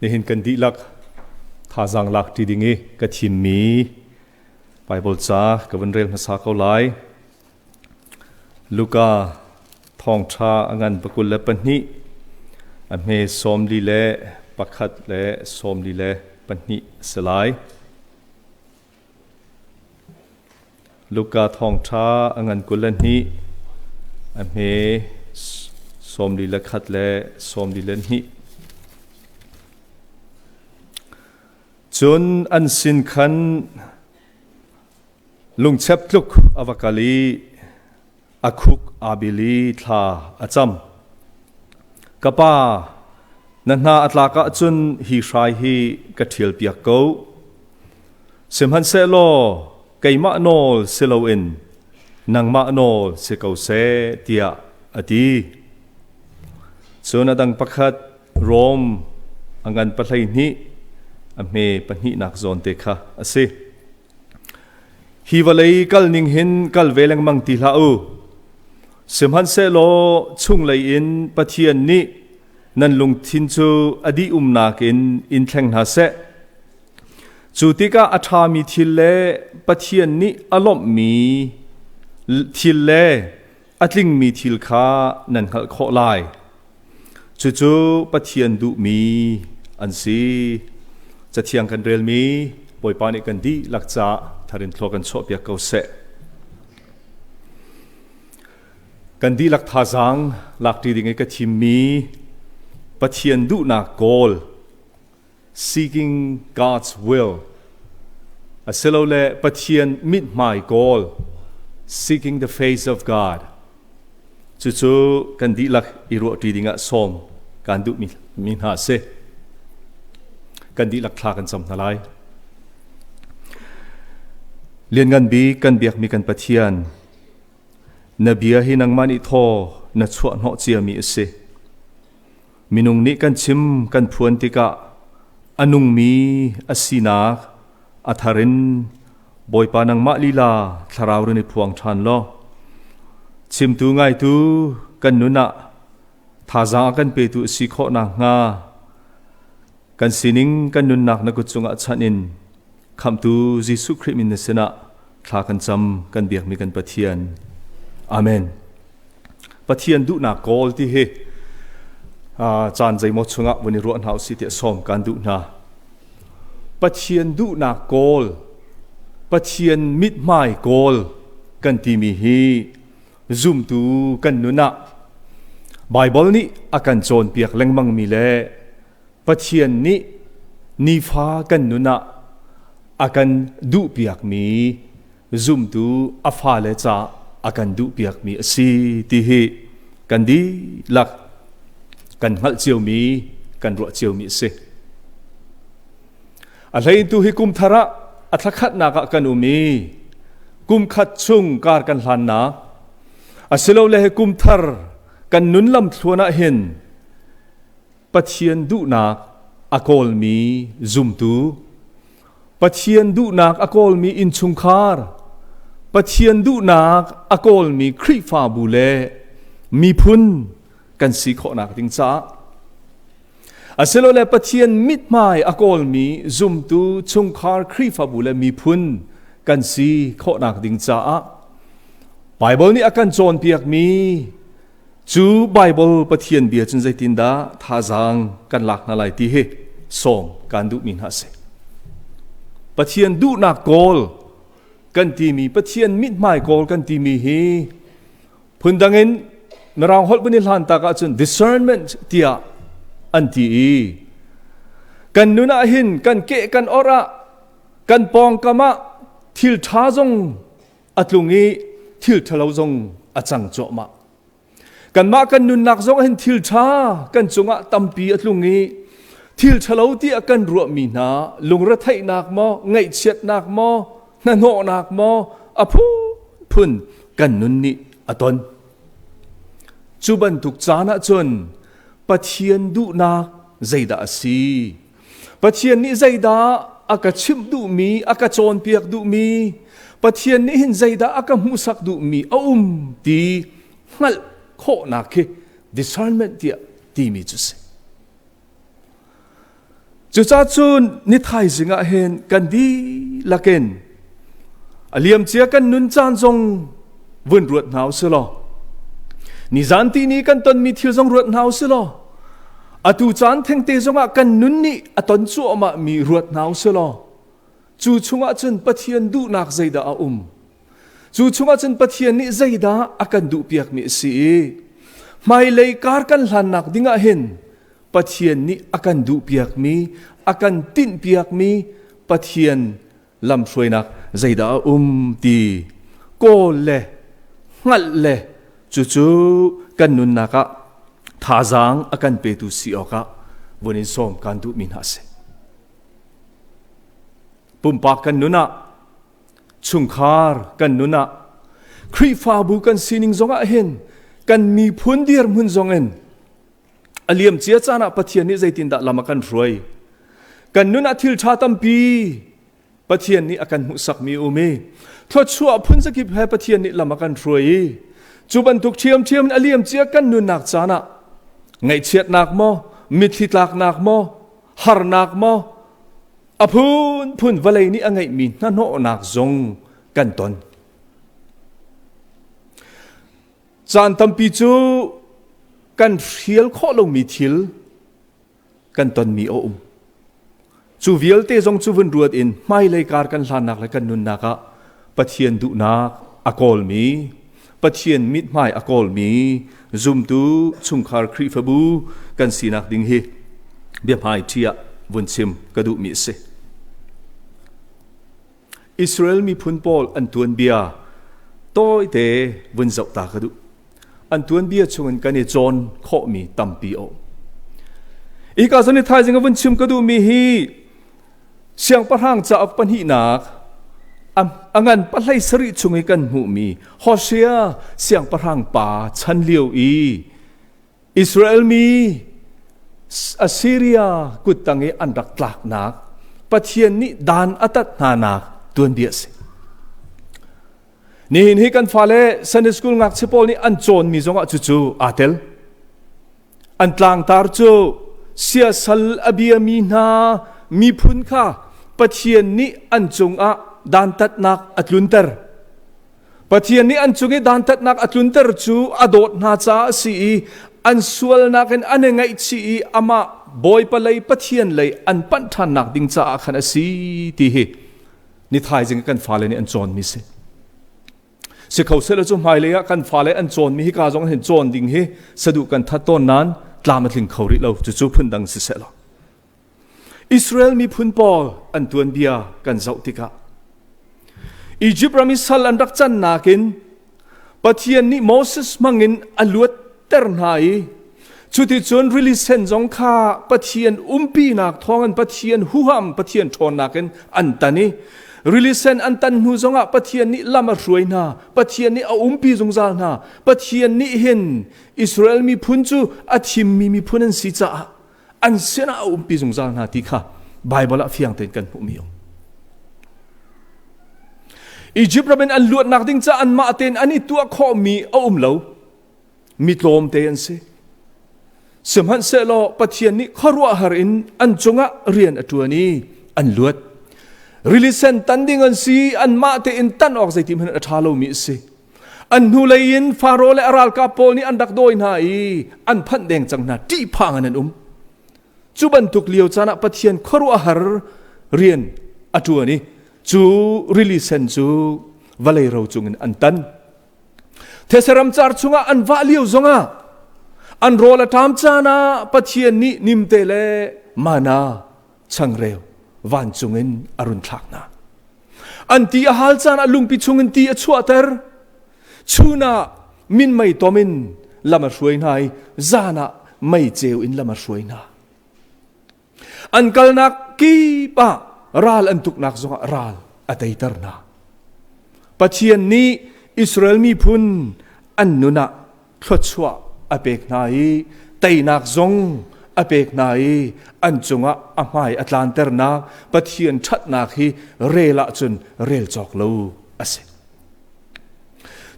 Nihin kan dihlak thazaang lak ṭi ding i ka thimmi Baibal ca ka vun rel hmasa ko lai. Luka thawngṭha a ngan 22, a hme 41 le 42 a si lai. Luka thawngṭha a ngan 22, a hme 41 le 42. Cun an sin khan lungchep tluk a va kal i a khuk aa bil i thla a cam. Ka pa, na hna a tlak ahcun hi hrai hi ka ṭhialpiak ko. Sihmanhsehlaw keimah nawl si loin nangmah nawl si ko seh, tiah a ti. Cun a dang pakhat Rom a ngan 12, a hme pahnihnak zawn te kha a si. Hi vawlei kal ning hin kal ve lengmang ti hlah u. Sihmanhsehlaw chunglei in Pathian nih nan lungthin cu a dih umnak in in thleng hna seh. Cu tikah a ṭhami thil le Pathian nih a lawmhmi thil le a tlingmi thil kha nan hngalh khawh lai. Cucu Pathian duhmi an si. Cathiang kan relmi Bawipa nih kan dihlak caah tharin thlua kan chuahpiak ko seh. Kan dihlak thazaang lakṭi ding i ka thimmi Pathian duhnak kawl, seeking God's will, asilole Pathian mithmai kawl, seeking the face of God. Cucu kan dihlak i ruahṭi dingah sawm kan duhmi mi hna a si. Kan dihlak thla kan cam hna lai. Lianngan bik kan biakmi kan Pathian, na bia hi nangmah nih thaw na chuah hnawh ciami a si. Minung nih kan chim kan phuan tikah a nungmi a sinak a thar in Bawipa nangmah lila thlarau rin i phuang ṭhan law chimtu ngaitu kan nun ah thazaang a kan petu a si khawh nakhnga kan sining kan nunnak na kut cungah chanh in Khamhtu Jesuh Khrih min na sinah thla kan cam kan biakmi kan Pathian. Amen. Pathian duhnak kawl ti hi caan zeimaw chungah vun i ruah hna usih tiah sawm kan duh hna. Pathian duhnak kawl, Pathian mithmai kawl kan timi hi zumtu kan nun ah Baibal nih a kan cawnpiak lengmangmi le Pathian nih nifa kan nun ah a kan duhpiakmi zumtu a fale ca a kan duhpiakmi a si ti hi kan dihlak kan hngalh ciomi kan ruah ciomi a si. A hlei tu hi kum thar ah a thlakhatnak ah kan um i kum khat chung kar kan hlannak asilole hi kum thar kan nun lam thluan ah hin Pathian duhnak a kawlmi zumtu Pathian duhnak a kawlmi innchungkhar, Pathian duhnak a kawlmi Khrihfabu le miphun kan si khawhnak ding caah asilole Pathian mithmai a kawlmi zumtu chungkhar Khrihfabu le miphun kan si khawhnak ding caah Baibal nih a kan cawnpiakmi cu Baibal Pathian bia cun zeitindah thazaang kan lak hna lai ti hi sawm kan duhmi hna a si. Pathian duhnak kawl kan timi Pathian mithmai kawl kan timi hi phundang in Mirang holh vun i hlan tak ahcun discernment tiah an ti i kan nun ah hin kan keh kan or ah kan pawngkam ah thil ṭha zong a tlung i thil ṭhalo zong a cang cuahmah. Kanmah kan nunnak zong hin thil ṭha kan cungah tampi a tlung i thil ṭhalo tiah kan ruahmi hna lungretheihnak maw, ngaihchiatnak maw, hnahnawhnak maw a phunphun kan nun nih a ton. Cu bantuk caan ahcun Pathian duhnak zeidah a si? Pathian nih zeidah a ka chimh duhmi, a ka cawnpiak duhmi, Pathian nih hin zeidah a ka hmuhsak duhmi a um ti hngalh khawhnak khi discernment tiah timi cu si. Cucaah cun ni thaizing ah hin kan dihlak in a liamcia kan nun caan zong vun ruat hna usih law nizan ti ni kan tonmi thil zong ruat hna usih law atu caan thengte zongah kan nun nih a ton cuahmah mi ruat hna usih law cu chungah cun Pathian duhnak zeidah a um? Cu chungah cun Pathian nih zeidah a kan duhpiakmi a si i hmailei kar kan hlannak dingah hin Pathian nih a kan duhpiakmi, a kan tinhpiakmi Pathian lamhruainak zeidah a um ti kawl le hngalh le cucu kan nunnak ah thazaang a kan petu si awkah vun in sawm kan duhmi hna a si. Pumpak kan nun ah, chungkhar kan nun ah, Khrihfabu kan sining zongah hin kan miphun dirhmun zongin A liamcia caan ah Pathian nih zeitindah lam a kan hruai? Kan nun ah thil ṭha tampi Pathian nih a kan hmuhsakmi um i thluachuah phun zakip he Pathian nih lam a kan hruai i cu bantuk ṭhiamṭhiam in a liamcia kan nunnak caan ah ngaihchiatnak maw, mitthli tlaknak maw, harnak maw, a phunphun vawlei nih a ngeihmi hnahnawhnak zong kan ton. Caan tampi cu kan hrial khawh lomi thil kan tonmi a um. Cu vialte zong cu vun ruat in hmailei kar kan hlannak le kan nunnak ah Pathian duhnak a kawlmi, Pathian mithmai a kawlmi zumtu chungkhar Khrihfabu kan sinak ding hi biahmai ṭhi ah vun chim ka duhmi a si. Israel miphun pawl an tuanbia tawite vun zoh ta ka duh. An tuanbia chungin kan i cawn khawhmi tampi a um. Hika zawn i thaizing a vun chim ka duhmi hi Siangpahrang cauk pahnihnak a ngan pahlei sarih chung i kan hmuhmi Hosea siangpahrang pa chan lio i Israel mi Assyria kuttang i an rak tlaknak Pathian nih dan a tat hnanak tuanbia a si. Nihin hi kan fale Sunday school ngakchia pawl nih an cawnmi zongah cucu aa tel. An tlangtar cu siasal a biami hna miphun kha Pathian nih an cungah dantatnak a tlunter. Pathian nih an cung i dantatnak a tlunter cu a dawt hna caah a si i an sualnak in an i ngaihchih i amah Bawipa lei Pathian lei an panh ṭhannak ding caah khan a si ti hi ni thaizing kan fale nih an cawnmi si. Si kho seh cu hmailei ah kan fale an cawnmi hi ka zong hin cawn ding hi saduh kan that tawn nain tlam a tling kho rih lo cucu phundang si seh law. Israel miphun pawl an tuanbia kan zoh tikah Egypt ram i sal an rak cannak in Pathian nih Moses hmangin a luatter hna i cuticun rili sen zong kha Pathian umpinak thawngin Pathian huham Pathian ṭhawnnak in an tan i rili sen an tan hnu zongah Pathian nih lam a hruai hna Pathian nih a umpi zungzal hna Pathian nih hin Israel miphun cu a thimmi miphun an si caah an sinah a umpi zungzal hna ti kha Baibal ah fiang tein kan hmuhmi um. Egypt ram in an luatnak ding ca anmah tein an i tuah khawhmi a um lo. Mi tlawmte an si. Sihmanhsehlaw Pathian nih khuaruahhar in an cungah rian a ṭuan i an luat. Rili sen tan ding an si, anmah tein tan awk zeiti hmanh a ṭha lomi a si. An hnulei in Faro le a ralkap pawl nih an rak dawi hna i an phanh deng cang hna, ṭihphang in an um. Cu bantuk lio caan ah Pathian khuaruahhar rian a ṭuan i cu rili sen cu vawlei ro cungin an tan. These ramcar chungah an vah lio zongah an rawl a ṭam caan ah Pathian nih nimte le mana changreu vancung in a run thlak hna. An ti a hal caan ah lungpi chungin ti a chuahter. Chun ah minmei tom in lam a hruai hna i zan ah mei ceu in lam a hruai hna. An kalnak kip ah ral an tuknak zongah ral a teiter hna. Pathian nih Israel miphun an nun ah thluachuah a pek hna i teinak zong a pek hna i an cungah a hmai a tlanternak Pathian ṭhatnak hi rel ahcun rel cawk lo a si.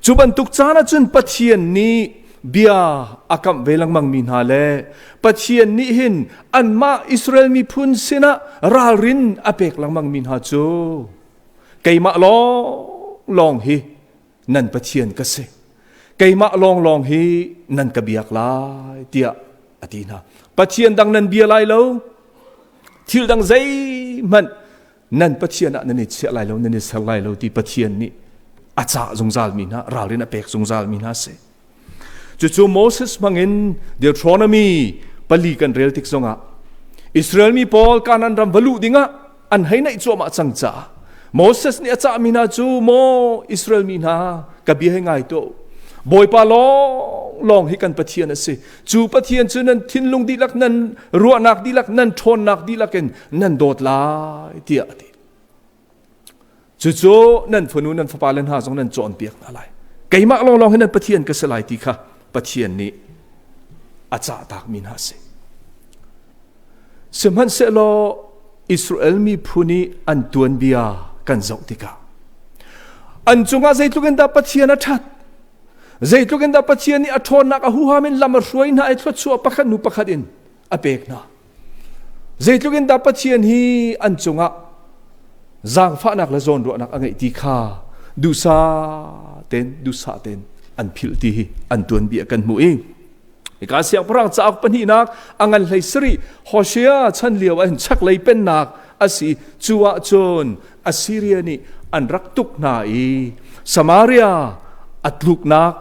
Cu bantuk caan ahcun Pathian nih bia a kamh ve lengmang mi hna le Pathian nih hin anmah Israel miphun sinah ralrin a pek lengmang mi hna cu keimah lawnglawng hi nan Pathian ka si. Keimah lawnglawng hi nan ka biak lai tiah a ti hna. Pathian dang nan bia lai lo. Thil dang zeihmanh nan Pathian ah nan i chiah lai lo, nan i ser lai lo ti Pathian nih a cah zungzal mi hna, ralrin a pek zungzal mi hna si. Cucu Moses hmangin Deuteronomy pali kan rel tik zongah Israel mi pawl Kanaan ram va luh dingah an hei naih cuahmah cang caah Moses nih a cahmi hna cu maw Israel mi hna ka bia hi ngai tuah u. Bawipa lawng lawng hi kan Pathian a si. Cu Pathian cu nan thinlung dihlak, nan ruahnak dihlak, nan ṭhawnnak dihlak in nan dawt lai tiah a ti. Cucu nan fanu nan fapa le hna zong nan cawnpiak hna lai. Keimah lawnglawng hi nan Pathian ka si lai ti kha Pathian nih a cahtakmi hna a si. Sihmanhsehlaw Israel miphun i an tuanbia kan zoh tikah an cungah zeitluk in dah Pathian a ṭhat, zeitluk in dah Pathian nih a ṭhawnnak a huham in lam a hruai hna i thluachuah pakhat hnu pakhat in a pek hna. Zeitluk in dah Pathian hi an cungah zaangfahnak le zawnruahnak a ngeih ti kha duhsah tein duhsah tein an philh ti hi an tuanbia kan hmuh i hika siangpahrang cauk pahnihnak a ngan hlei sarih Hosea chan lio ah hin chaklei pennak a si cu ah cun Assyria nih an rak tuk hna i Samaria a tluknak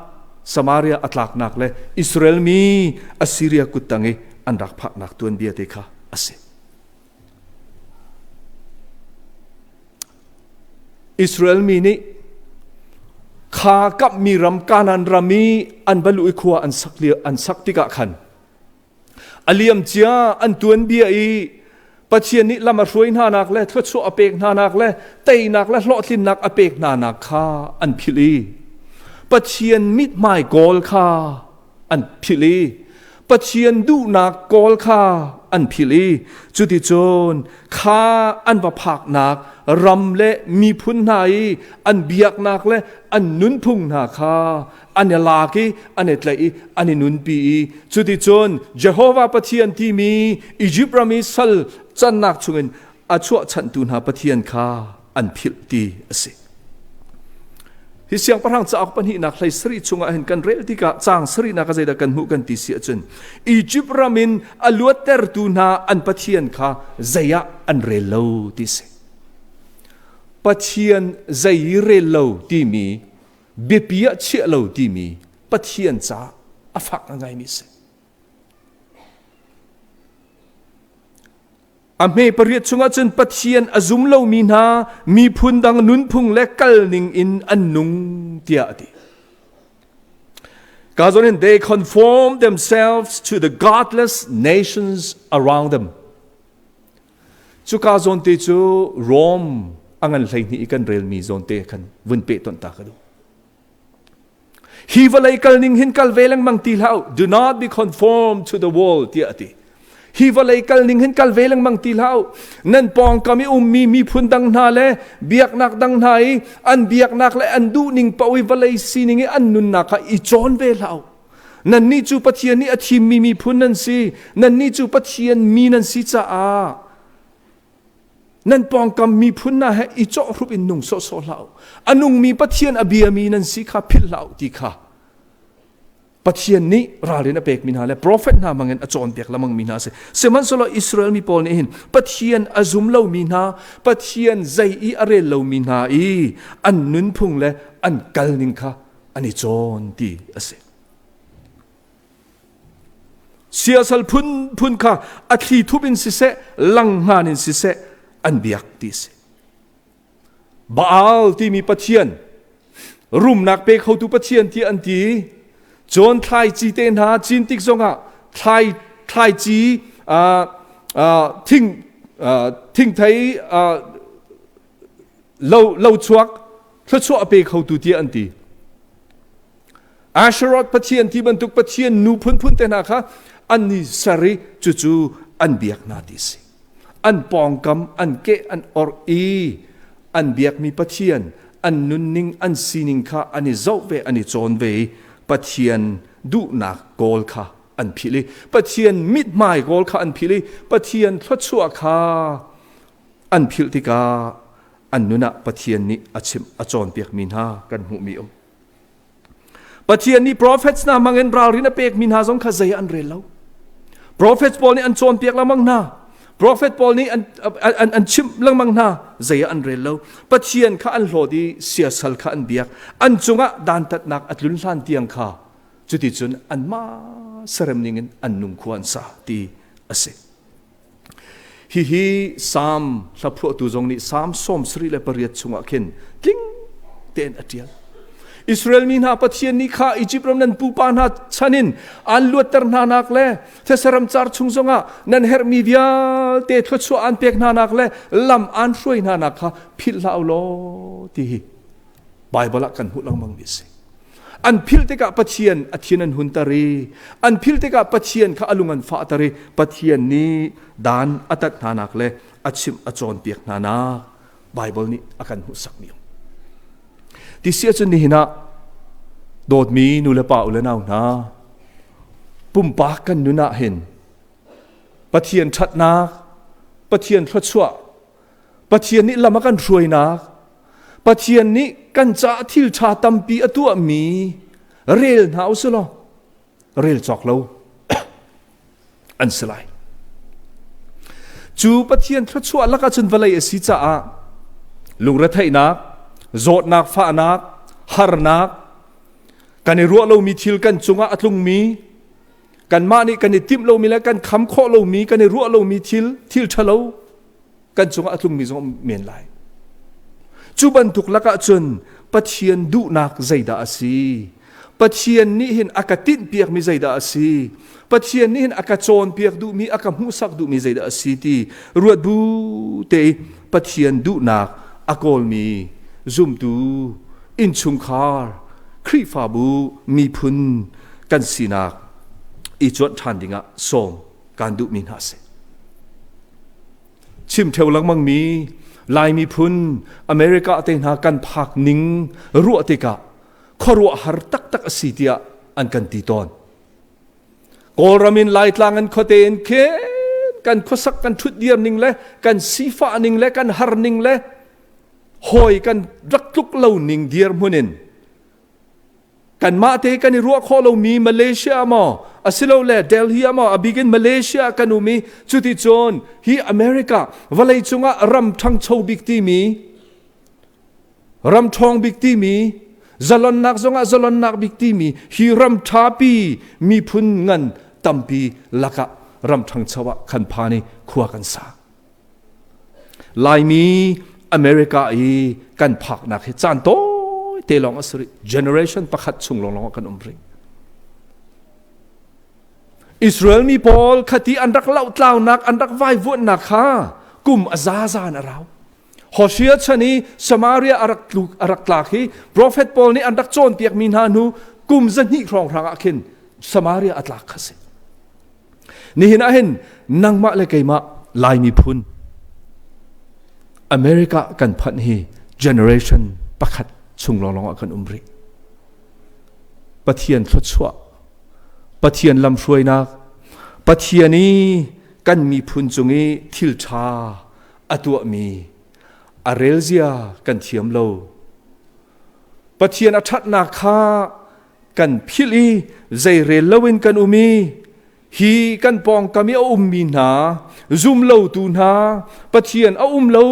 Samaria a tlaknak le Israel mi Assyria kuttang i an rak phaknak tuanbia te kha a si. Israel mi nih kha kapmi ram Kanaan ram i an va luh i khua an sak lio an sak tikah khan a liam cia an tuanbia i Pathian nih lam a hruai hnanak le thluachuah a pek hnanak le teinak le hlawhtlinnak a pek hnanak kha an philh i Pathian mithmai kawl kha an philh i Pathian duhnak kawl kha an philh i cuticun kha an va phaknak ram le miphun hna i an biaknak le an nunphung hna kha an i lak i an i tlaih i an i nunpi i cuticun Jehovah Pathian timi Izipt ram i sal cannak chungin a chuahchanhtu hna Pathian kha an philh ti a si. Hi siangpahrang cauk pahnihnak hlei sarih chungah hin kan rel tikah caang sarihnak a zeidah kan hmuh kan ti si ahcun Egypt ram in a luattertu hna an Pathian kha zei ah an rel lo ti si. Pathian zei rel lo timi biapi ah chiah lo timi Pathian caah a fak ngaimi si. A hme pariat chungah cun Pathian a zum lomi hna miphun dang nunphung le kalning in an nung tiah a ti. Ka zawn in they conform themselves to the godless nations around them. Cuka zawn te cu Rome a ngan 12 i kan relmi zawn te khan vun peh ton ta ka duh. Hi vawlei kal ning hin kal ve lengmang ti hlah Do not be conformed to the world tiah a ti. Hi vawlei kal ning hin kal ve lengmang ti hlah Nan pawngkam i ummi miphun dang hna le biaknak dang hna i an biaknak le an duhning paoh i vawlei sining i an nunnak kha i cawn ve hlah Nannih cu Pathian nih a thimmi miphun nan si. Nannih cu Pathian mi nan si caah Nan pawngkam miphun hna he i cawhhrup in nung sawhsawh hlah u. A nungmi Pathian a biami nan si kha philh hlah u ti kha Pathian nih ralrin a pekmi hna le profet hna hmangin a cawnpiak lengmangmi hna a si. Sihmanhsehlaw Israel mi pawl nih hin Pathian a zum lomi hna, Pathian zei i a rel lomi hna i an nunphung le an kalning kha an i cawn ti a si. Siasal phunphun kha a thli thup in siseh, langhngan in siseh an biak ti a si. Baal timi pathian, rumnak pe khotu pathian tiah an ti. Cun thlaici te hna cin tik zongah thlai thlaici thing thingthei lo lo chuak thluachuah a pe khotu tiah an ti. Asheroth pathian ti bantuk pathian nu phunphun te hna kha an ni ser i cucu an biak hna ti si. An pawngkam an keh an orh i an biakmi pathian an nunning an sining kha an i zoh ve an i cawn ve i pathian duhnak kawl kha an philh i Pathian mithmai kawl kha an philh i Pathian thluachuah kha an philh tikah an nun ah Pathian nih a chimh a cawnpiakmi hna kan hmuhmi um. Pathian nih prophets hna hmangin ralrin a pekmi hna zong kha zei an rel lo. Prophets pawl nih an cawnpiak lengmang hna. Prophet pawl nih an, an, an chimh lengmang hna zei ah an rel lo. Pathian kha an hlawt i siasal kha an biak. An cungah dantatnak a tlun hlan tiang kha cuticun anmah serem ningin an nung khua an sa ti a si. Hihi Salm hlaphuahtu zong nih Salm 78 chungah khin tling tein a ṭial. Israel mi hna Pathian nih kha Izipt ram nan pupa hna chan in aan luatter hna nak le these ramcar chung zongah nan herhmi vialte thluachuah aan pek hna nak le lam aan hruai hna nak kha philh hlah u law ti hi Baibal ah kan hmuh lengmang mi a si. An philh tikah Pathian a thin an hunter i an philh tikah Pathian kha a lung an fahter i Pathian nih dan a tat hnanak le a chimh a cawnpiak hnanak Baibal nih a kan hmuhsakmi um. Ti si ahcun nihin ah dawtmi nu le pa u le nau hna pumpak kan nun ah hin Pathian ṭhatnak, Pathian thluachuah Pathian nih lam a kan hruainak, Pathian nih kan caah thil ṭha tampi a tuahmi rel hna u si law rel cawk lo an si lai. Cu Pathian thluachuah lakah cun vawlei a si caah lungretheihnak, zawtnak, fahnak, harnak, kan i ruah lomi thil kan cungah a tlungmi, kanmah nih kan i timh lomi le kan kham khawh lomi, kan i ruah lomi thil, thil ṭhalo kan cungah a tlungmi zong men lai. Cu bantuk lakah cun Pathian duhnak zeidah a si? Pathian nih hin a ka tinhpiakmi zeidah a si? Pathian nih hin a ka cawnpiak duhmi, a ka hmuhsak duhmi zeidah a si ti ruat bu te i Pathian duhnak a kawlmi zumtu, innchungkhar, Khrihfabu, miphun kan sinak i cuanh ṭhan dingah sawm kaan duhmi hna a si. Chim ṭheo lengmangmi Lai miphun America te hna kan phak ning ruah tikah khuaruahhar taktak a si tiah an kan ti tawn. Kawlram in Laitlang in khuate in khin kan khuasak kan ṭhutdir ning le kan sifah ning le kan har ning le hawi kan rak tluk lo ning dirhmun in Kanmah te kan i ruah khawh lomi Malaysia maw asilole Delhi ah maw a bik in Malaysia kan um i cuticun hi America vawlei cungah ram ṭhangcho bik timi ram ṭhawng bik timi zalonnak zongah zalonnak bik timi hi ram ṭhapi miphun ngan tampi lakah ram ṭhangcho ah khan phan i khua kan sa. Laimi America i kan phaknak hi caan tawi te lawng a si rih. Generation pakhat chung lawnglawng ah kan um rih. Israel mi pawl khati an rak lohtlaunak, an rak vaivuanhnak kha kum a zaza in a rau. Hosea chan i Samaria a rak tluk a rak tlak hi prophet pawl nih an rak cawnpiakmi hna hnu kum zahnih hrawnghrang ah khin Samaria a tlak kha si. Nihin ah hin nangmah le keimah Lai miphun America kan phanh hi generation pakhat chung lawnglawng ah kan um rih. Pathian thluachuah, Pathian lamhruainak, Pathian i kan miphun cung i thil ṭha a tuahmi a relzia kan thiam lo. Pathian a ṭhatnak kha kan philh i zeirel loin kan um i hi kan pawngkam i a ummi hna zumlotu hna Pathian a um lo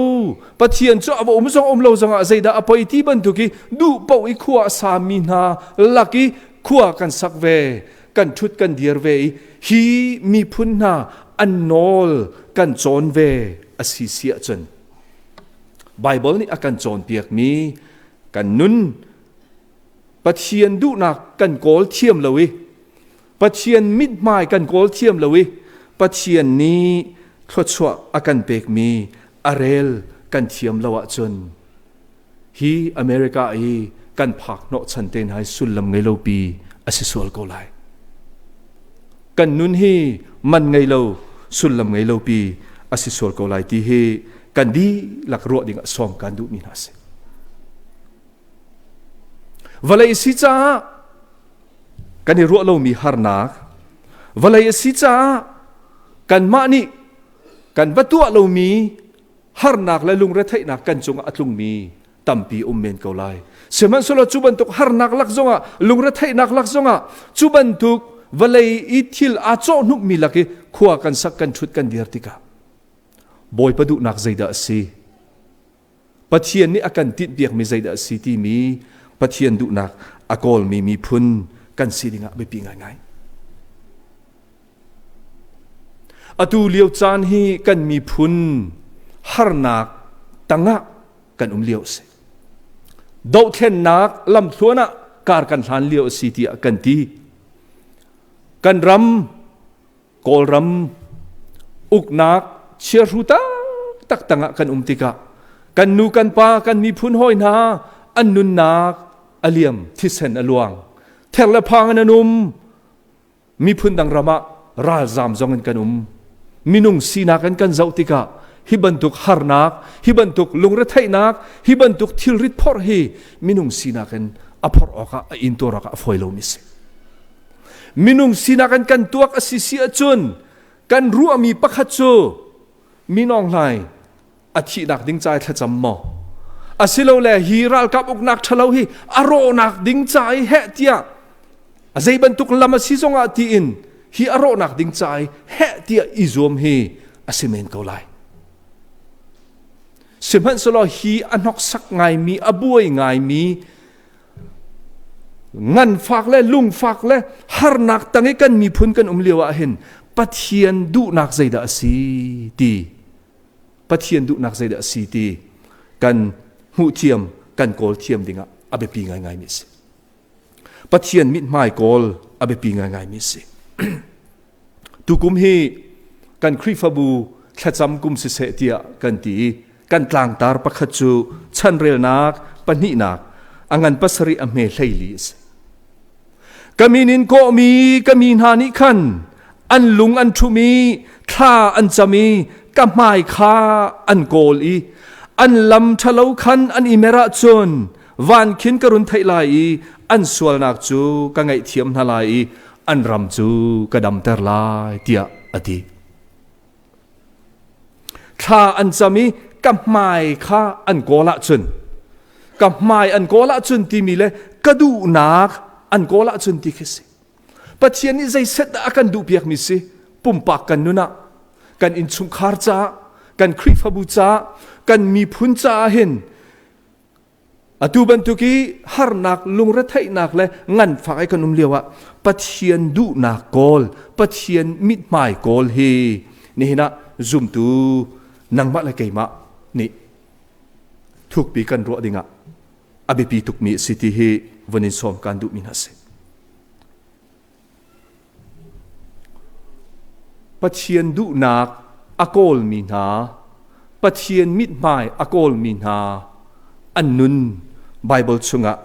Pathian cu a va um zong um lo zongah zeidah a poi ti bantuk i duh paoh i khua a sami hna lak i khua kan sak ve kan ṭhut kan dir ve i hi miphun hna an nawl kan cawn ve a si si ahcun Baibal nih a kan cawnpiakmi kan nun Pathian duhnak kan kawl thiam lo i Pathian mithmai kan kawl thiam lo i Pathian nih thluachuah a kan pekmi a rel kan thiam lo ahcun hi America i kan phak hnawhchan te hna hi sullam ngei lo pi a si sual ko lai. Kan nun hi man ngei lo sullam ngei lo pi a si sual ko lai ti hi kan dihlak ruah ding ah sawm kan duhmi hna a si. Vawlei si caah Kan i ruah lomi harnak vawlei a si caah kanmah nih kan va tuah lomi harnak le lungretheihnak kan cungah a tlungmi tampi um men ko lai. Sihmanhsehlaw cu bantuk harnak lak zongah lungretheihnak lak zongah cu bantuk vawlei i thil aa cawhnukmi lak i khua kan sak kan ṭhut kan dir tikah Bawipa duhnak zeidah a si? Pathian nih a kan tinhpiakmi zeidah a si timi Pathian duhnak a kawlmi miphun kan si dingah biapi ngaingai. Atu lio caan hi kan miphun harnak tangah kan um lio a si. Dohthlennak lamthluan ah kar kan hlan lio a si tiah kan ti. Kan ram Kawlram uknak chiahru taktak tangah kan um tikah kan nu kan pa kan miphun hawi hna an nunnak a liam thisen a luang ther le phang in an um miphun dang ram ah ralzam zong in kan um minung sinak in kan zoh tikah hi bantuk harnak hi bantuk lungretheihnak hi bantuk thilrit phorh hi minung sinak in a phorh awkah a intuar awkah a fawi lomi si Minung sinak in kan tuak a si si ahcun kan ruahmi pakhat cu minawng hlai a thihnak ding ca i thlacam maw? Asilole hi ralkap uknak ṭhalo hi a rawhnak ding ca i heh tiah a zei bantuk lam a si zongah tiin hi a rawhnak ding ca i heh tiah i zuam hi a si men ko lai. Sihmanhsehlaw hi a hnoksak ngaimi, a buai ngaimi Nganfak le lungfak le harnak tang i kan miphun kan um lio ah hin Pathian duhnak zeidah a si ti Pathian duhnak zeidah a si ti kan hmuh thiam kan kawl thiam dingah a biapi ngaingai mi a si. Pathian mithmai kawl a biapi ngaingai mi a si. Tukum hi kan Khrihfabu thlacam kum siseh tiah kan ti i kan tlangtar pakhat cu chanrelnak pahnihnak a ngan pasarih a hme 14 a si. Ka min in kawhmi ka mi hna nih khan an lung an ṭhum i thla an cam i ka hmai kha an kawl i an lam ṭhalo khan an i mer ahcun van khin ka run theih lai i an sualnak cu ka ngaihthiam hna lai i an ram cu ka damter lai tiah a ti. Thla an cam i ka hmai kha an kawl ahcun ka hmai an kawl ahcun timi le ka duhnak an kawl ahcun ti khi si. Pathian nih zeiset dah a kan duhpiakmi si pumpak kan nun ah kan innchungkhar caah kan Khrihfabu caah kan miphun caah hin Atu bantuk i harnak, lungretheihnak le nganfak i kan um lio ah Pathian duhnak kawl, Pathian mithmai kawl hi nihin ah zumtu nangmah le keimah nih thukpi kan ruah dingah a biapi tukmi a si ti hi vun in sawm kan duhmi hna a si. Pathian duhnak a kawlmi hna, Pathian mithmai a kawlmi hna an nun Baibal chungah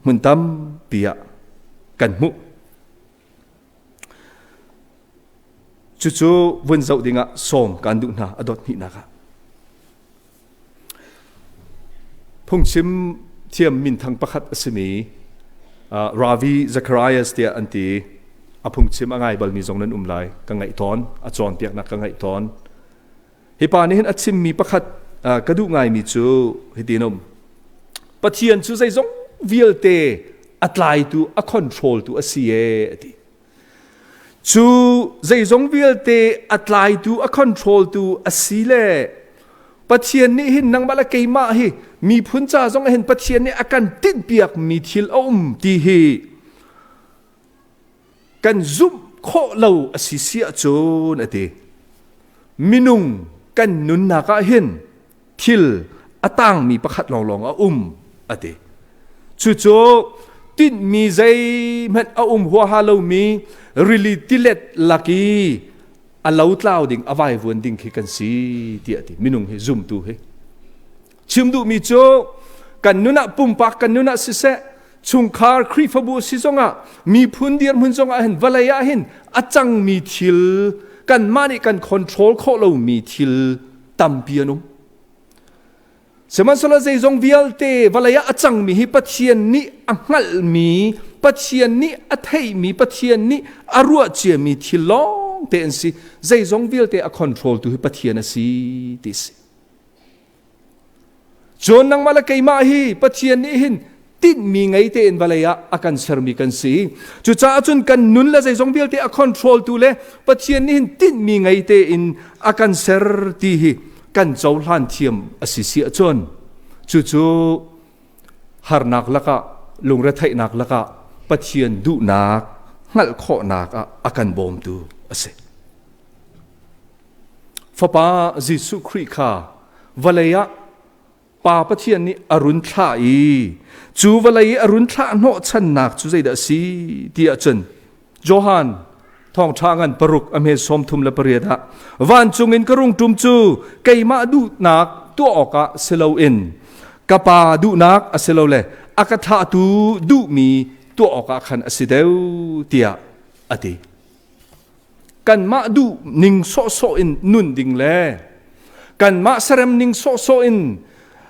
hmun tampi ah kan hmuh. Cucu vun zoh dingah sawm kan duh hna a dot hnihnak ah. Phungchim thiam minthang pakhat a simi Ravi Zacharias tiah an ti. A phungchim a ngai balmi zong nan um lai. Ka ngaih tawn. A cawnpiaknak ka ngaih tawn. Hi pa nih hin a chimmi pakhat ka duh ngaimi cu hitin um. Pathian cu zeizong vialte a tlaitu, a control tu a si ee a ti. Cu zeizong vialte a tlaitu, a controltu a si le Pathian nih hin nangmah le keimah hi miphun ca zong hin Pathian nih a kan tinhpiakmi thil a um ti hi kan zumh khawh lo a si si ahcun a ti. Minung kan nunnak ah hin thil a tangmi pakhat lawnglawng a um a ti. Cucu tinhmi zeihmanh a um huaha lomi rili tilet lak i a lotlau ding a vaivuan ding khi kan si tiah a ti minung hi zumtu hi chim duhmi cu kan nun ah pumpak kan nun ah siseh chungkhar Khrihfabu si zongah miphun dirhmun zongah hin vawlei ah hin a cangmi thil kanmah nih kan control khawh lomi thil tampi an um. Sihmanhsehlaw zeizong vialte vawlei ah a cangmi hi Pathian nih a hngalhmi, Pathian nih a theihmi, Pathian nih a ruah ciami thil lawng te an si. Zeizong vialte a control tu hi Pathian a si ti si. Cun nangmah le keimah hi Pathian nih hin tinhmi ngei tein vawlei ah a kan sermi kan si. Cucaah cun kan nun le zeizong vialte a control tu le Pathian nih hin tinhmi ngei tein a kan ser ti hi kan cohlan thiam a si si ahcun cucu harnak lakah lungretheihnak lakah Pathian duhnak hngalh khawhnak ah a kan bawmtu a si. Fapa Jesuh Khrih kha vawlei ah Pa Pathian nih a run thlah i cu vawlei i a run thlah hnawhchannak cu zeidah a si ti ahcun Johan thawngṭha ngan paruk a hme 38 ah vancung in ka rung ṭum cu keimah duhnak tuah awkah si loin ka pa duhnak a si lole a ka thlahtu duhmi tuah awkah khan a si deuh tiah a ti. Kanmah duh ning sawhsawh in nun ding le kanmah serem ning sawhsawh in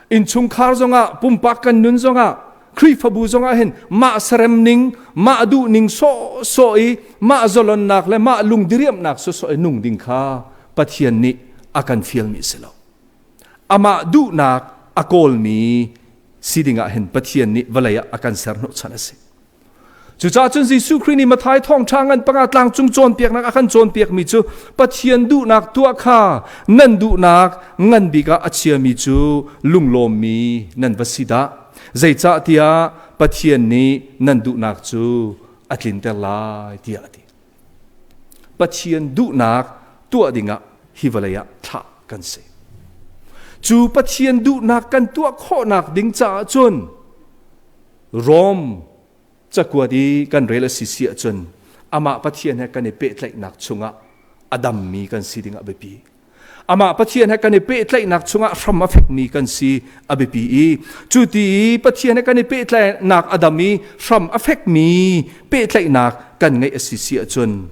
innchungkhar zongah pumpak kan nun zongah Khrihfabu zongah hin mah serem ning mah duh ning sawhsawh i mah zalonnak le mah lungdiriamnak sawhsawh i nung ding kha Pathian nih a kan fialmi si lo. Amah duhnak a kawlmi si dingah hin Pathian nih vawlei ah a kan ser hnawhchan a si. Cucaah cun Jesuh Khrih nih Matthai thawngṭha ngan panga tlangcung cawnpiaknak a kan cawnpiakmi cu Pathian duhnak tuah kha nan duhnak ngan bik ah a chiami cu lunglawmmi nan va si dah. Zeicahtiah Pathian nih nan duhnak cu a tlinter lai tiah a ti. Pathian duhnak tuah dingah hi vawlei ah thlah kan si. Cu Pathian duhnak kan tuah khawhnak ding caah cun Rom cakuat i kan rel a si si ahcun amah Pathian he kan i pehtlaihnak chungah a dammi kan si ding a biapi. Amah Pathian he kan i pehtlaihnak chungah hram a fekmi kan si a biapi i cu ti i Pathian he kan i pehtlaihnak a dam i hram a fekmi pehtlaihnak kan ngeih a si si ahcun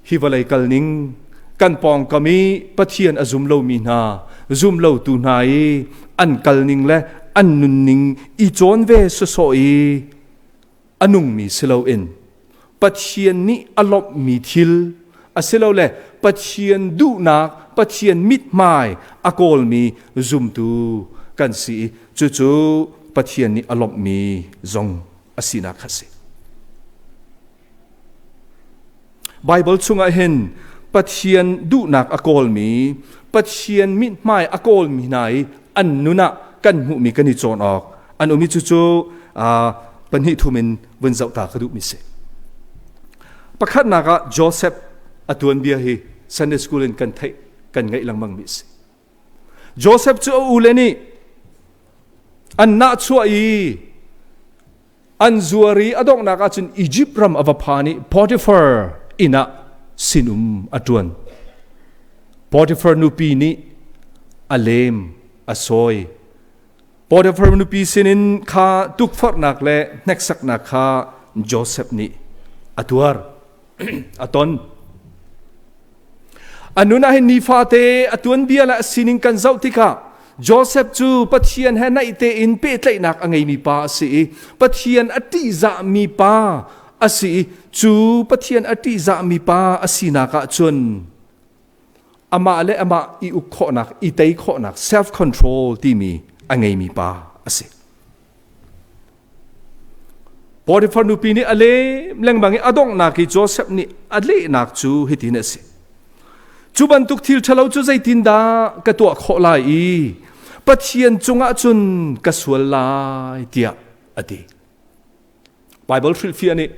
hi vawlei kal ning kan pawngkam i Pathian a zum lomi hna zum lotu hna i an kal ning le an nunning i cawn ve sawsawh i a nungmi si loin Pathian nih a lawmhmi thil asilole Pathian duhnak Pathian mithmai a kawlmi zumtu kan si i cucu Pathian nih a lawmhmi zong a sinak kha a si. Baibal chungah hin Pathian duhnak a kawlmi, Pathian mithmai a kawlmi hna i an nun ah kan hmuhmi kan i cawn awk an um i cucu pahnih thum in vun zoh ta ka duhmi si. Pakhatnak ah Joseph a tuanbia hi Sunday school in kan theih kan ngaih lengmang mi a si. Joseph cu a ule nih an nahchuah i An zuar i a donghnak ahcun Egypt ram a va phan i Potiphar inn ah sinum a ṭuan. Potiphar nupi nih a lem a sawi. Potiphar nupi sinin kha tukforhnak le hneksaknak kha Joseph nih a tuar, a ton. A nun ah hin nifate a tuanbia le a sining kan zoh tikah Joseph cu Pathian he naih tein pehtlaihnak a ngeimi pa a si i Pathian a ṭihzahmi pa a si i cu Pathian a ṭihzahmi pa a sinak ah cun amah le amah i uk khawhnak, i tei khawhnak, self control timi a ngeimi pa a si. Potiphar nupi nih a lem lengmang i a donghnak i Joseph nih a lehnak cu hitin a si. Cu bantuk thil ṭhalo cu zeitindah ka tuah khawh lai i Pathian cungah cun ka sual lai tiah a ti. Baibal hrilhfiah nih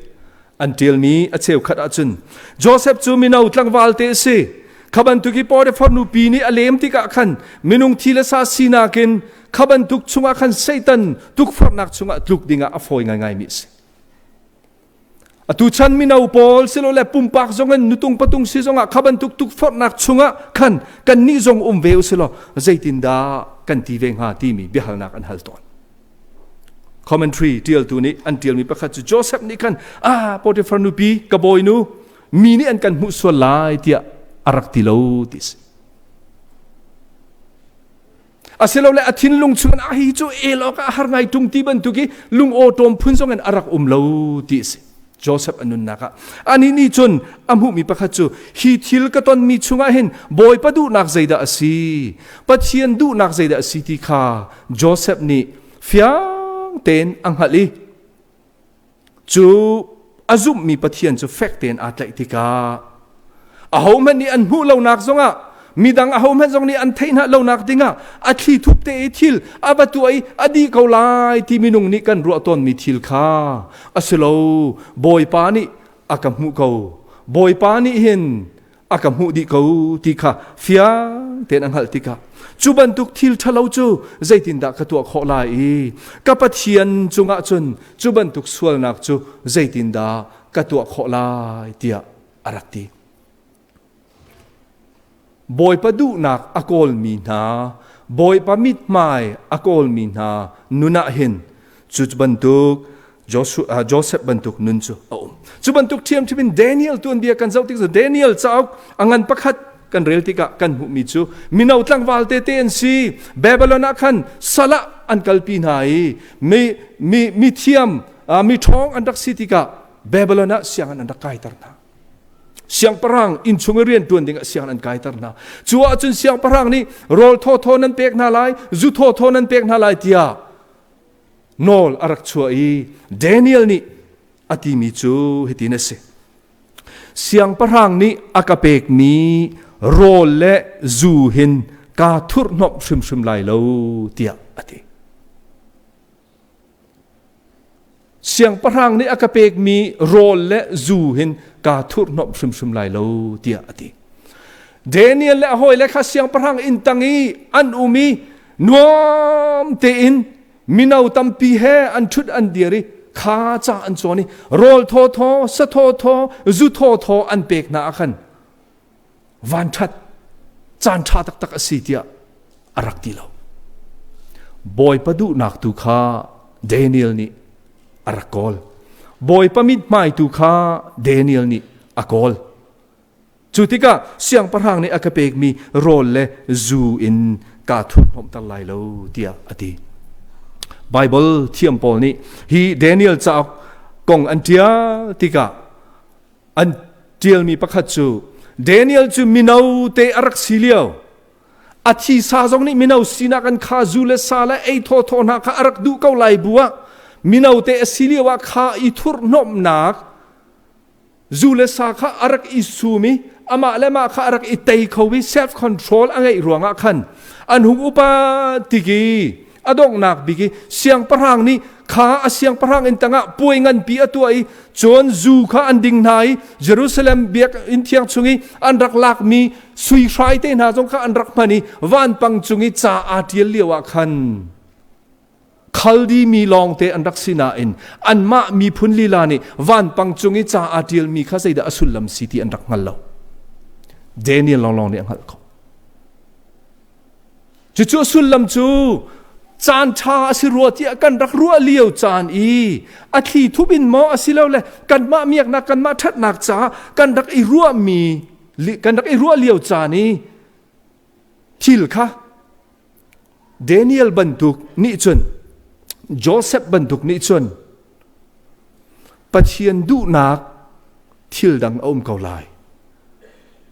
an ṭialmi a cheukhat ahcun Joseph cu mino tlangval te a si. Kha bantuk i Potiphar nupi nih a lem tikah khan minung thi le sa sinak in kha bantuk chungah khan Satan tukforhnak chungah tluk dingah a fawi ngaingaimi a si. Atu chan mino pawl silole pumpak zong in nutung patung si zongah kha bantuk tukforhnak chungah khan kannih zong um ve usilaw zeitindah kan ti ve hnga timi biahalnak an hal tawn. Commentary ṭialtu nih an ṭialmi pakhat cu Joseph nih khan ah Potiphar nupi ka bawinu mi nih an kan hmuh sual lai tiah a rak ti lo ti si. Asilole a thinlung chung in a hi cu el awk ah a har ngai ṭung ti bantuk i lung awṭawm phun zong in a rak um lo ti a si. Joseph a nunnak ah anih nih cun a hmuhmi pakhat cu hi thil ka tonmi chungah hin Bawipa duhnak zeidah a si, Pathian duhnak zeidah a si ti kha Joseph nih fiang tein a hngalh i cu a zumhmi Pathian cu fek tein aa tlaih tikah ahohmanh nih an hmuh lonak zongah, midang ahohmanh zong nih an theih hna lonak dingah a thli thup te i thil a va tuah i a dih ko lai ti minung nih kan ruah tawnmi thil kha a si lo. Bawipa nih a ka hmuh ko, Bawipa nih hin a ka hmuh dih ko ti kha fiang tein a hngalh tikah cu bantuk thil ṭhalo cu zeitindah ka tuah khawh lai i ka Pathian cungah cun cu bantuk sualnak cu zeitindah ka tuah khawh lai tiah a rak ti. Bawipa duhnak a kawlmi hna, Bawipa mithmai a kawlmi hna nun ah hin cu bantuk Joshua, Joseph bantuk nun cu a um. Cu bantuk ṭhiamṭhiam in Daniel tuanbia kan zoh tik cu Daniel cauk a ngan pakhat kan rel tikah kan hmuhmi cu mino tlangval tete an si. Babylon ah khan sal ah an kalpi hna i mi mi mi thiam mi ṭhawng an rak si tikah Babylon ah sianginn an rak kaiter hna. Siangpahrang inn chung i rian ṭuan ding ah sianginn an kaiter hna. Cu ahcun siangpahrang nih rawl thawthaw nan pek hna lai, zu thawthaw nan pek hna lai tiah nawl a rak chuah i Daniel nih a timi cu hitin a si. Siangpahrang nih a ka pekmi rawl le zu hin kaa thurhhnawmh hrimhrim lai lo tiah a ti. Siangpahrang nih a ka pekmi rawl le zu hin kaa thurhhnawmh hrimhrim lai lo tiah a ti. Daniel le a hawile kha siangpahrang inn tang i an um i nuam tein mino tampi he an ṭhut an dir i kha ca an cawn i rawl thawthaw, sa thawthaw, zu thawthaw an pek hna ah khan vanṭhat caan ṭha taktak a si tiah a rak ti lo. Bawipa duhnak tu kha Daniel nih a rak kawl. Bawipa mithmai tu kha Daniel nih a kawl. Cu tikah siangpahrang nih a ka pekmi rawl le zu in kaa thurhhnawmhter lai lo tiah a ti. Baibal thiam pawl nih hi Daniel cauk kong an ṭial tikah an ṭialmi pakhat cu Daniel cu mino te a rak si lio, a thisa zong nih mino sinak an kha zu le sa le ei thawthaw hna kha a rak duh ko lai bu ah mino te a si lio ah kha i thurhhnawmhnak zu le sa kha a rak i sum i amah le mah kha a rak i tei kho i self control a ngeih ruangah khan an hung upa tik i a donghnak bik i siangpahrang nih kha a siangpahrang inn tangah puai nganpi a tuah i cun zu kha an ding hna i Jerusalem biakinn thiang chung i an rak lakmi sui hrai te hna zong kha an rak hman i vanpang cung i ca aa ṭial lio ah khan Khaldi mi lawngte an rak si nain anmah miphun lila nih vanpang cung i ca aa ṭialmi kha zeidah a sullam si ti an rak hngal lo. Daniel lawnglawng nih a hngalh ko. Cucu a sullam cu caan ṭha a si rua tiah kan rak ruah lio caan i a thli thup in maw asilole kanmah miaknak, kanmah ṭhatnak caah kan rak i ruahmi, kan rak i ruah lio caan i thil kha Daniel bantuk nih cun, Joseph bantuk nih cun Pathian duhnak thil dang a um ko lai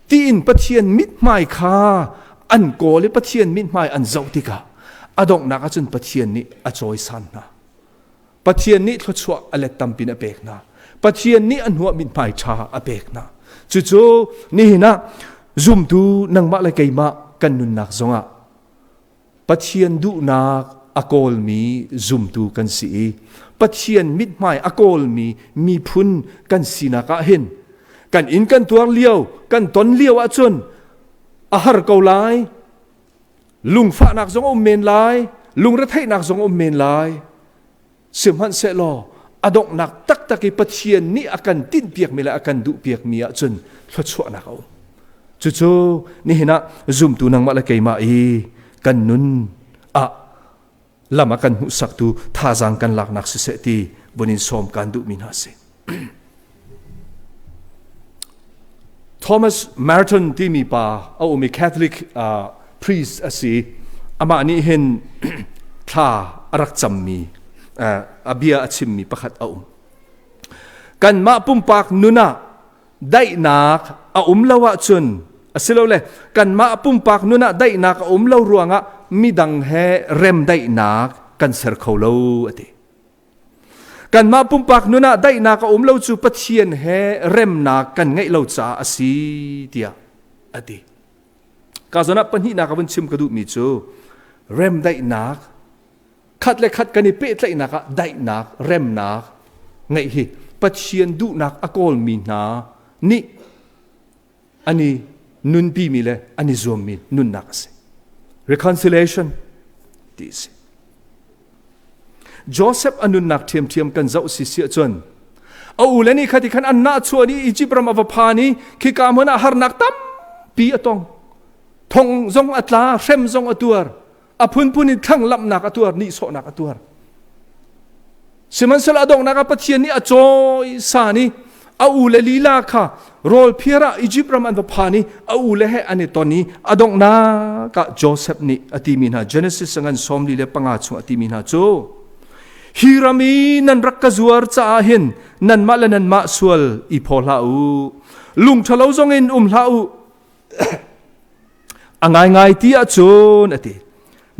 tiin Pathian mithmai kha an kawl i Pathian mithmai an zoh tikah a donghnak ahcun Pathian nih a cawisan hna. Pathian nih thluachuah a let tampin a pek hna. Pathian nih a hnuah mithmai ṭha a pek hna. Cucu nihin ah zumtu nangmah le keimah kan nunnak zongah Pathian duhnak a kawlmi zumtu kan si i Pathian mithmai a kawlmi miphun kan sinak ah hin kan inn kan tuar lio, kan ton lio ahcun a har ko lai, lungfahnak zong a um men lai, lungretheihnak zong a um men lai. Sihmanhsehlaw a donghnak taktak i Pathian nih a kan tinhpiakmi le a kan duhpiakmi ahcun thluachuahnak a um. Cucu nihin ah zumtu nangmah le keimah i kan nun ah lam a kan hmuhsaktu thazaang kan laknak siseh ti vun in sawm kan duhmi hna si. Thomas Merton timi pa a um i Catholic priest a si. Amah nih hin thla a rak cammi, a bia a chimmi pakhat a um. Kanmah pumpak nun ah daihnak a um lo ahcun, asilole kanmah pumpak nun ah daihnak a um lo ruangah midang he remdaihnak kan ser kho lo, a ti. Kanmah pumpak nun ah daihnak a um lo cu Pathian he remnak kan ngeih lo caah a si tiah a ti. Ka zawn ah pahnihnak a vun chim ka duhmi cu remdaihnak, khat le khat kan i pehtlaihnak ah daihnak, remnak ngeih hi Pathian duhnak a kawlmi hna nih an i nunpimi le an i zuammi nunnak a si. Reconciliation ti a si. Joseph a nunnak ṭhiamṭhiam kan zoh si si ahcun a ule nih khati khan an nahchuah i Egypt ram a va phan i khika hmun ah harnak tampi a tong. Thong zong a tla, hrem zong a tuar, a phunphun in thlanglamhnak a tuar, nihsawhnak a tuar. Sihmanhsehlaw a donghnak ah Pathian nih a cawisan i a ule lila kha rawl phiar ah Egypt ram an va phan i a ule he an i ton i a donghnak ah Joseph nih a timi hna, Genesis ngan 45 chung a timi hna cu, hi ram i nan rak ka zuar caah hin nanmah le nanmah sual i phaw hlah u, lung ṭhalo zong in um hlah u. A ngaingai ti ahcun, a ti,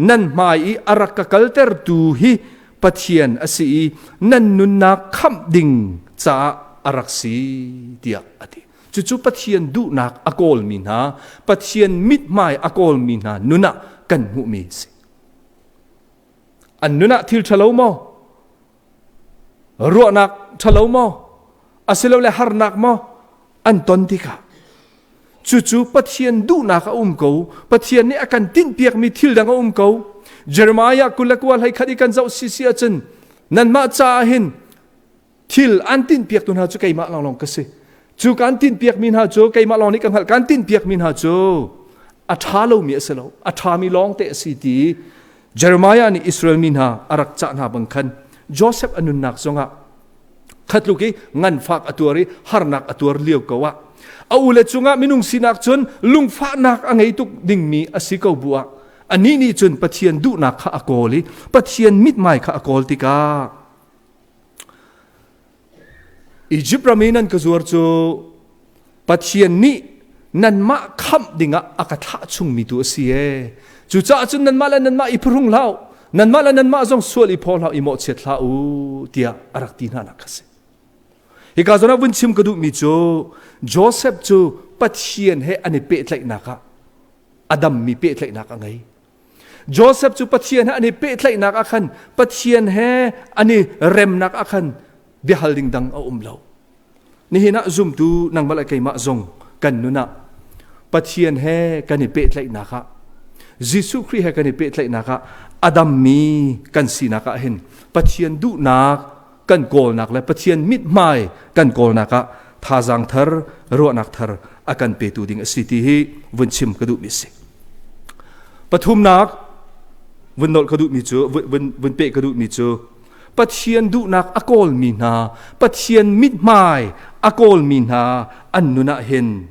nan hmai i a rak ka kaltertu hi Pathian a si i nan nunnak khamh ding caah a rak si tiah a ti. Cucu Pathian duhnak a kawlmi hna, Pathian mithmai a kawlmi hna nun ah kan hmuhmi a si. An nun ah thil ṭhalo maw? Ruahnak ṭhalo maw? Asilole harnak maw? An ton tikah cucu Pathian duhnak a um ko. Pathian nih a kan tinhpiakmi thil dang a um ko. Jeremiah 29 hlei khat i kan zoh sisi ahcun nanmah caah hin thil an tinhpiaktu hna cu keimah lawnglawng ka si. Cu kan tinhpiakmi hna cu keimah lawng nih ka hngalh. Kan tinhpiakmi hna cu a ṭha lomi a si lo, a ṭhami lawng te a si ti Jeremiah nih Israel mi hna a rak cah hna bang khan Joseph a nunnak zongah khatluk i nganfak a tuar i harnak a tuar lio ko ah a ule cungah minung sinak cun lungfahnak a ngei tuk dingmi a si ko bu ah anih nih cun Pathian duhnak kha a kawl i Pathian mithmai kha a kawl tikah Egypt ram i nan ka zuar cu Pathian nih nanmah khamh dingah a ka thlah chungmi tu a si ee. Cucaah cun nanmah le nanmah i phuhrung hlah u, nanmah le nanmah zong sual i phaw hlah u, i mawhchiat hlah u tiah a rak ti hna nak kha si. Hika zawn ah vun chim ka duhmi cu Joseph cu Pathian he an i pehtlaihnak ah a dammi pehtlaihnak a ngei. Joseph cu Pathian he an i pehtlaihnak ah khan, Pathian he an i remnak ah khan biahal ding dang a um lo. Nihin ah zumtu nangmah le keimah zong kan nun ah Pathian he kan i pehtlaihnak ah, Jesuh Khrih he kan i pehtlaihnak ah a dammi kan sinak ah hin Pathian duhnak kan kawlnak le Pathian mithmai kan kawlnak ah thazaang thar, ruahnak thar a kan petu ding a si ti hi vun chim ka duhmi a si. Pathumnak vun nolh ka duhmi cu, vun peh ka duhmi cu Pathian duhnak a kawlmi hna, Pathian mithmai a kawlmi hna an nun ah hin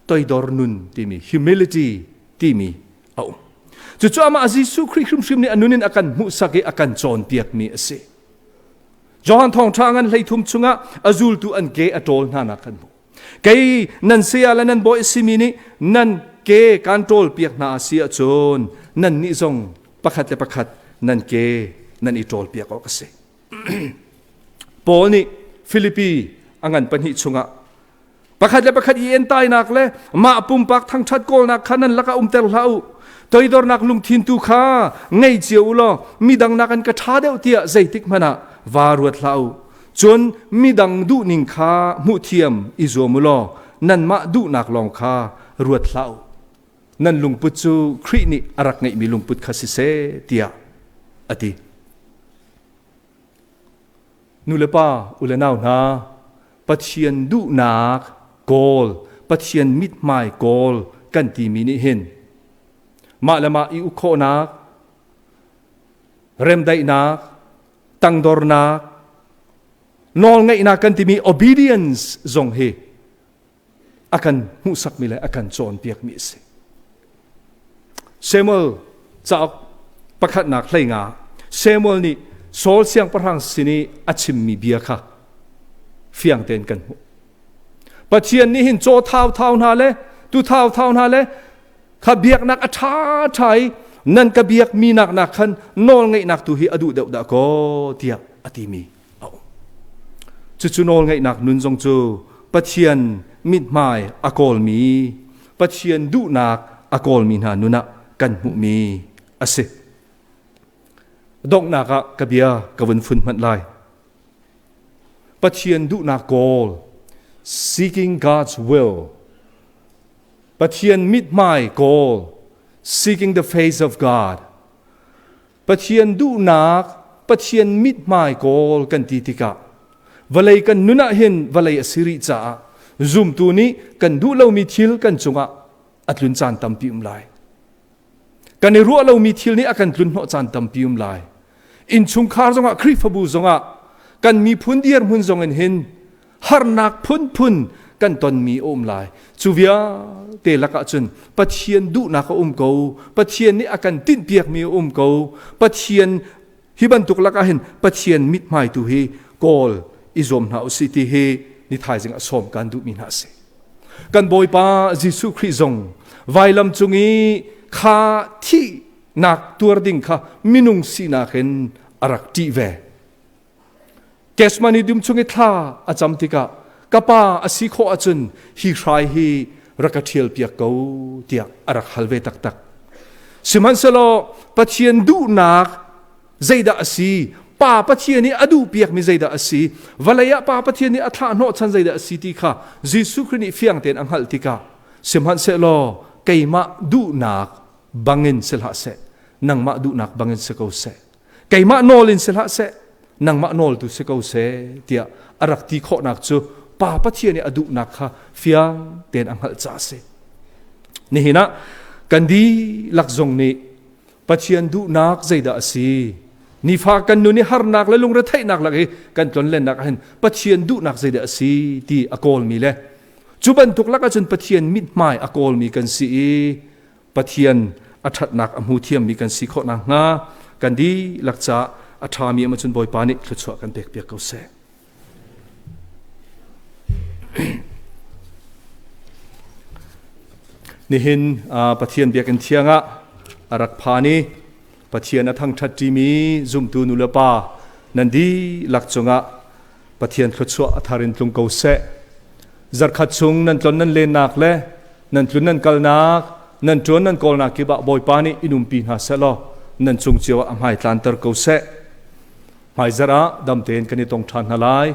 toidor nun timi humility timi a um. Cucu amah Jesuh Khrih hrimhrim nih a nun in a kan hmuhsak i a kan cawnpiakmi a si. Johan thawngṭha ngan 13 chungah a zultu an ke a ṭawl hna nak kan hmuh. Kei nan saya le nan bawi a simi nih nan ke kan ṭawl piak hna a si ahcun nannih zong pakhat le pakhat nan ke nan i ṭawl piak awk a si. Paul nih Filipi a ngan pahnih chungah pakhat le pakhat i entainak le mah pumpak thangṭhat kawlnak kha nan lakah umter hlah u. Toidornak lungthin tu kha ngei cio u law midang nakin ka ṭha deuh tiah zeitik hmanh ah vaa ruat hlah u. Cun midang duhning kha hmuhthiam i zuam u law nanmah duhnak lawng kha ruat hlah u. Nan lungput cu Khrih nih a rak ngeihmi lungput kha siseh tiah a ti. Nu le pa, u le nau hna, Pathian duhnak kawl, Pathian mithmai kawl kan timi nih hin mah le mah i uk khawhnak, remdaihnak, tangdornak, nawlngaihnak kan timi obedience zong hi a kan hmuhsakmi le a kan cawnpiakmi a si. Samuel. Cauk pakhatnak 15 Samuel nih Saul siangpahrang sin i a chimmi bia kha fiang tein kan hmuh. Pathian nih hin caw thau thau hna le tu thau thau hna le kha biaknak a ṭha ṭha i nan ka biak mi nak nak khan nawl ngeihnak tu hi a duh deuh dah kaw tiah a timi a um. Cucu nawl ngeihnak nun zong cu Pathian mithmai a kawlmi, Pathian duhnak a kawlmi hna nun ah kan hmuhmi a si. Donghnak ah ka bia ka vun fun hmanh lai. Pathian duhnak kawl, seeking God's will. Pathian mithmai kawl, seeking the face of God. Pathian duhnak, Pathian mithmai kawl kan ti tikah vawlei kan nun ah hin vawlei a si rih caah zumtu nih kan duh lomi thil kan cungah a tlun caan tampi um lai. Kan i ruah lomi thil nih a kan tlun hnawh caan tampi um lai. Innchungkhar zongah Khrihfabu zongah kan miphun dirhmun zong in hin harnak phunphun kan tonmi a um lai. Cu vialte lakah cun Pathian duhnak a um ko. Pathian nih a kan tinhpiakmi a um ko. Pathian hi bantuk lakah hin Pathian mithmai tu hi kawl i zuam hna usih ti hi ni thaizing a sawm kan duhmi hna a si. Kan Bawipa Jesuh Khrih zong vailam cung i kha thihnak tuar ding kha minung sinak in a rak ṭih ve. Gethsemane dum chung i thla a cam tikah ka pa a si khawh ahcun hi hrai hi rak ka ṭhial piak ko tiah a rak hal ve taktak. Sihmanhsehlaw Pathian duhnak zeidah a si? Pa Pathian nih a duh piakmi zeidah a si? Vawlei ah Pa Pathian nih a thlah hnawhchan zeidah a si ti kha Jesuh Khrih nih fiang tein a hngalh tikah sihmanhsehlaw keimah duhnak bangin si hlah seh, nangmah duhnak bangin si ko seh. Keimah nawl in si hlah seh, nangmah nawl tu si ko seh tiah a rak ti khawhnak cu Pa Pathian i a duhnak kha fiang tein a hngalh caah a si. Nihin ah kan dihlak zong nih Pathian duhnak zeidah a si? Nifa kan nun i harnak le lungretheihnak lak i kan tlonlennak ah hin Pathian duhnak zeidah a si ti a kawlmi le cu bantuk lak ahcun Pathian mithmai a kawlmi kan si i Pathian a ṭhatnak a hmu thiammi kan si khawh nakhnga kan dihlak caah a ṭhami um ahcun Bawipa nih thluachuah kan pekpiak ko seh. Nihin Pathian biakinn thiang ah a rak phan i Pathian a thangṭhat ṭimi zumtu nu le pa nan dihlak cungah Pathian thluachuah a thar in tlung ko seh. Zarkhat chung nan tlon nan lennak le nan tlun nan kalnak, nan ṭuan nan kawlnak kip ah Bawipa nih in umpi hna seh law nan cung cio ah a hmai tlanter ko seh. Hmaizarh ah dam tein kan i tong ṭhan hna lai.